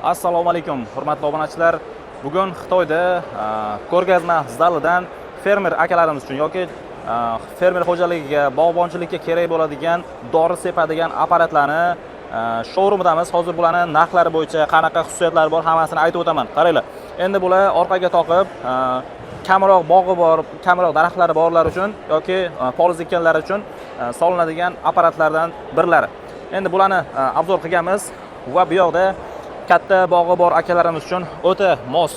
Assalomu alaykum, hurmatli obunachilar. Bugun Xitoyda ko'rgazma zalidan fermer akalarimiz uchun yoki fermer xo'jaligiga, bog'bonchilikka kerak bo'ladigan dori sepadigan apparatlarni showroomidamiz. Hozir bularni narxlari bo'yicha qanaqa xususiyatlari bor, hammasini aytib o'taman. Qaranglar. Endi bular orqaga toqib, kamroq bog'i bor, kamroq daraxtlari borlar uchun yoki poliz ekkanlar uchun solinadigan apparatlardan birlari. Endi bularni обзор qilganmiz va bu yoqda katta bog'i bor akalarimiz uchun o'ta mos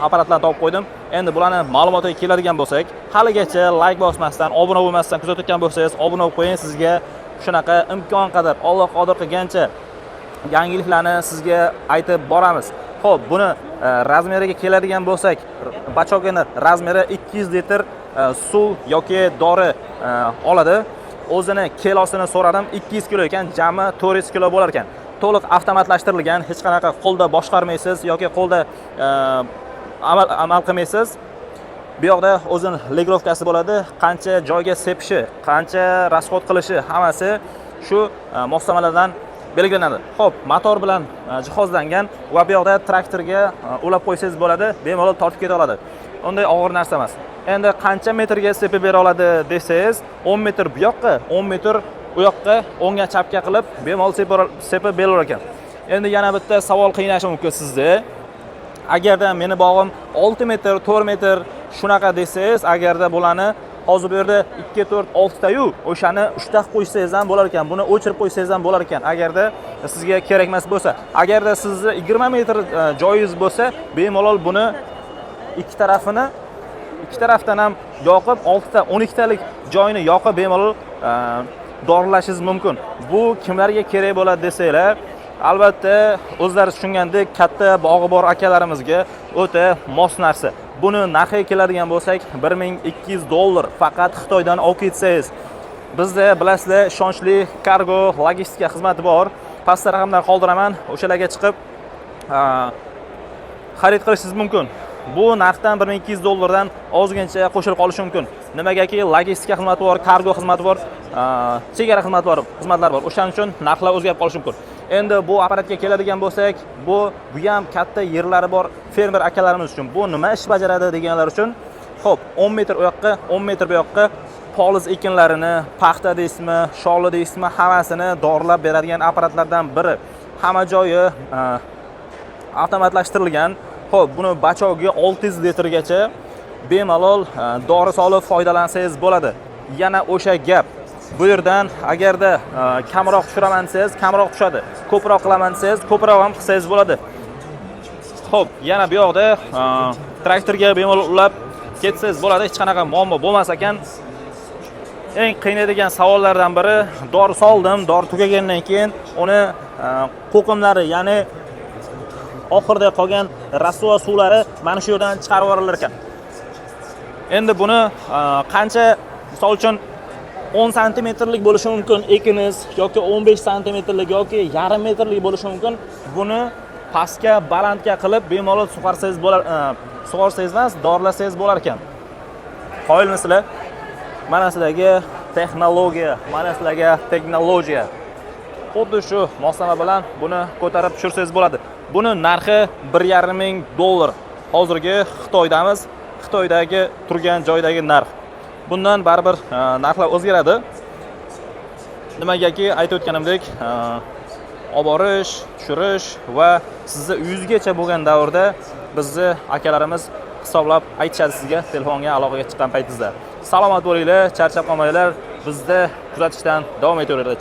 apparatlarni topib qo'ydim. Endi bularni ma'lumotiga keladigan bo'lsak, haligacha layk bosmasdan, obuna bo'lmasdan kuzatayotgan bo'lsangiz, obuna bo'lib qo'ying. Sizga shunaqa imkon qadar, Alloh qodir qilgancha yangiliklarni sizga aytib boramiz. Xo'p, buni размер iga keladigan bo'lsak, бачок ini размер i 200 litr suv yoki dori oladi. O'zini kilosini so'radim, 200 kilo ekan, jami 400 kilo bo'lar ekan. To'liq avtomatlashtirilgan, hech qanaqa qo'lda boshqarmaysiz yoki qo'lda amal qilmaysiz. Bu yoqda o'zini регулировка si bo'ladi, qancha joyga sepishi, qancha расход qilishi, hammasi shu moslamalardan belgilanadi. Xo'p, motor bilan jihozlangan va bu yoqda traktorga ulab qo'ysangiz bo'ladi, bemalol tortib keta oladi. Unday og'ir narsa emas. Endi qancha metrga sepib bera oladi desangiz, 10 metr bu yoqqa, 10 metr u yoqqa, o'ngga chapga qilib bemalol sepib beraver ekan. Endi yana bitta savol qiynashi mumkin sizni. Agarda meni bog'im 6 metr, 4 metr shunaqa desangiz, agarda bularni hozir bu yerda 2, 4, 6 tayu, o'shani 3 ta qilib qo'ysangiz ham bo'lar ekan. Buni o'chirib qo'ysangiz ham bo'lar ekan. Agarda sizga kerak emas bo'lsa. Agarda sizni 20 metr joyingiz bo'lsa, bemalol buni ikki tarafdan ham yoqib, 6 ta, 12 talik joyini yoqib bemalol dorilashingiz mumkin. Bu kimlarga kerak bo'ladi desanglar, albatta, o'zlari tushungandek, katta bog'i bor akalarimizga o'ta mos narsa. Buni narxiga keladigan bo'lsak, 1200 dollar faqat Xitoydan olib ketsangiz. Bizda, bilasizlar, ishonchli kargo logistika xizmati bor. Pastda raqamlar qoldiraman, o'shalarga chiqib xarid qilishingiz mumkin. Bu narxdan, 1200 dollardan ozgincha qo'shilib qolishi mumkin. Nimagaki logistika xizmati bor, kargo xizmati bor, chegara xizmati bor, xizmatlar bor. O'shaning uchun narxlar o'zgarib qolishi mumkin. Endi bu apparatga keladigan bo'lsak, bu ham katta yerlari bor fermer akalarimiz uchun. Bu nima ish bajaradi deganlar uchun, xo'p, 10 metr u yoqqa, 10 metr bu yoqqa poliz ekinlarini, paxta deysizmi, sholi deysizmi, hammasini dorilab beradigan apparatlardan biri. Hamma joyi avtomatlashtirilgan. Xo'p, buni бачок iga 600 litrgacha bemalol dori solib foydalansangiz bo'ladi. Yana o'sha gap. Bu yerdan agarda kamroq tushiraman desangiz, kamroq tushadi. Ko'proq qilaman desangiz, ko'proq ham qilsangiz bo'ladi. Xo'p, yana bu yoqda traktorga bemalol ulab ketsangiz bo'ladi, hech qanaqa muammo bo'lmas ekan. Eng qiynaydigan savollardan biri: dori soldim, dori tugagandan keyin uni qo'qimlari, ya'ni oxirida qolgan rasvo suvlari mana shu yerdan chiqarib yuborilar ekan. Endi buni qancha, misol uchun, 10 santimetrlik bo'lishi mumkin ekiniz yoki 15 santimetrlik yoki yarim metrlik bo'lishi mumkin. Buni pastga, balandga qilib bemalol sug'arsangiz bo'lar, sug'orsangiz emas, dorilasangiz bo'lar ekan. Qoyilmisizlar? Mana sizlarga texnologiya, mana sizlarga texnologiya. Xuddi shu moslama bilan buni ko'tarib tushirsangiz bo'ladi. Buni narxi 1,5 ming dollar. Hozirgi Xitoydamiz. Xitoydagi turgan joydagi narx. Bundan baribir narxlar o'zgaradi. Nimagaki, aytib o'tganimdek, olib borish, tushirish va sizni uyingizgacha bo'lgan davrda bizni akalarimiz hisoblab aytishadi sizga telefonga aloqaga chiqqan paytingizda. Salomat bo'linglar, charchab qolmanglar. Bizni kuzatishdan davom etaveringlar.